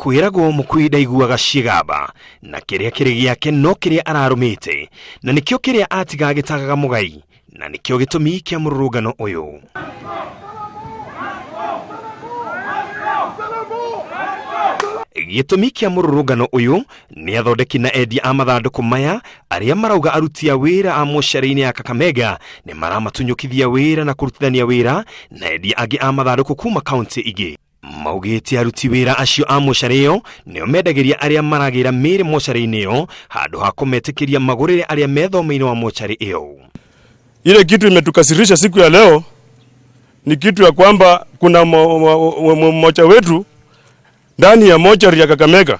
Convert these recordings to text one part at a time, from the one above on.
Kwĩragwo mũkui ndaiguaga ciĩgamba, na kĩrĩa kĩrĩ gĩake no kĩrĩa ararũmĩte, na nĩkĩo kĩrĩa atiga gĩtagaga mũgai, na nĩkĩo gĩtũmi kĩa mũrũrũngano ũyũ. Gĩtũmi kĩa mũrũrũngano ũyũ nĩ athondeki na endia a mathandũkũ maya arĩa marauga aruti a wĩra a mocarĩ-inĩ ya Kakamega nĩ maramatunyũkithia wĩra na kũrutithania wĩra na endia angĩ a mathandũkũ kuma kaunti ingĩ. Maugĩte aruti wĩra acio a mocarĩ ĩyo nĩo mendagĩria arĩa maragĩra mĩĩrĩ mocarĩ-inĩ ĩyo handũ ha kũmetĩkĩria magũrĩre arĩa me thome-inĩ wa mocarĩ ĩyo. Ile kitu imetukasirisha siku ya leo ni kitu ya kwamba kuna mmoja wetu ndani ya mochari ya Kakamega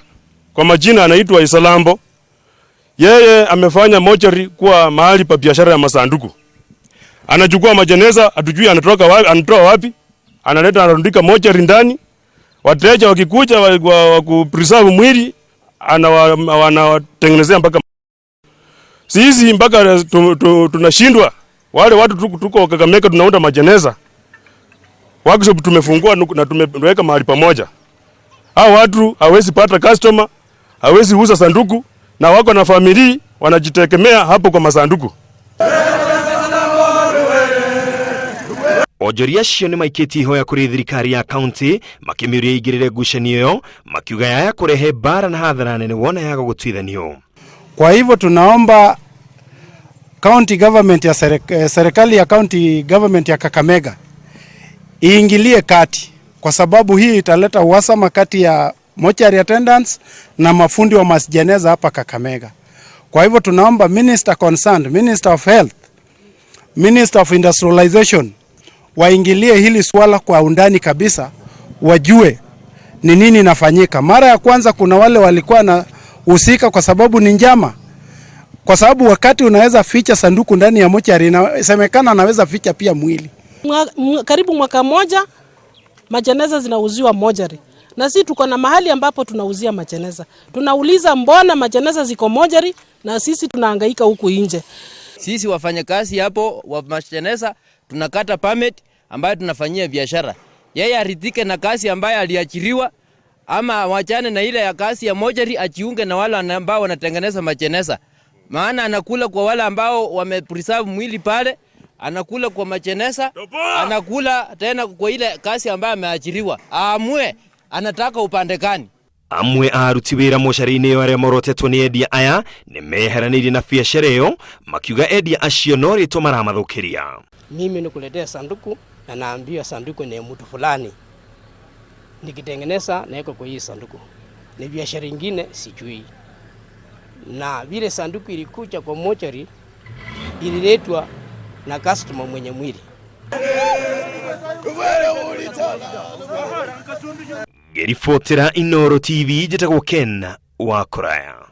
kwa majina anaitwa Isalambo. Yeye amefanya mochari kuwa mahali pa biashara ya masanduku. Anachukua majeneza, hatujui anatoka wapi, anatoa wapi, analeta anarundika mochari ndani. Wateja wakikuja wa kupreserve mwili anawatengenezea mpaka sisi mpaka tunashindwa. Wale watu tuko Kakamega tunaunda majeneza. Workshop tumefungua na tumeweka mahali pamoja. Hao watu hawezi pata customer, hawezi uza sanduku na wako na familia wanajitegemea hapo kwa masanduku. Onjoria acio nĩ maikĩtie ihoya kũrĩ thirikari ya kaunti makĩmĩũria ĩingĩrĩre ngucanio ĩyo makiuga yaya kũrehe mbara na hathara nene wona yaga gũtuithanio. Kwa hivyo tunaomba county government ya serikali ya county government ya Kakamega iingilie kati, kwa sababu hii italeta uhasama kati ya mortuary attendants na mafundi wa majeneza hapa Kakamega. Kwa hivyo tunaomba minister concerned, Minister of Health, Minister of Industrialization waingilie hili swala kwa undani kabisa, wajue ni nini inafanyika. Mara ya kwanza kuna wale walikuwa na husika kwa sababu ni njama, kwa sababu wakati unaweza ficha sanduku ndani ya mochari, inasemekana anaweza ficha pia mwili. Karibu mwaka moja majeneza zinauziwa mochari, na sisi tuko na mahali ambapo tunauzia majeneza. Tunauliza mbona majeneza ziko mochari na sisi tunahangaika huku nje. Sisi wafanyakazi hapo wa majeneza tunakata permit ambayo tunafanyia biashara. Yeye aridhike na kazi ambayo aliajiriwa ama wachane na ile ya kazi ya mochari, ajiunge na wale ambao wanatengeneza majeneza. Maana anakula kwa wale ambao wamepreserve mwili pale, anakula kwa majeneza, anakula tena kwa ile kazi ambayo ameajiriwa. Aamue anataka upande gani. Amwe a aruti wĩra mocarĩ-inĩ ĩyo arĩa morotetwo nĩ endia aya nĩ meheranĩirie na biacara ĩyo makiuga endia acio no rĩtwa maramathũkĩria. Mimi nikuletea sanduku na naambiwa sanduku ni mtu fulani, nikitengeneza naweka kwa hii sanduku, ni biashara ingine sijui. Na vile sanduku ilikuja kwa mochari ililetwa na customer mwenye mwili. Ngĩribotera Inooro TV njĩtagwo Ken wa Kũraya.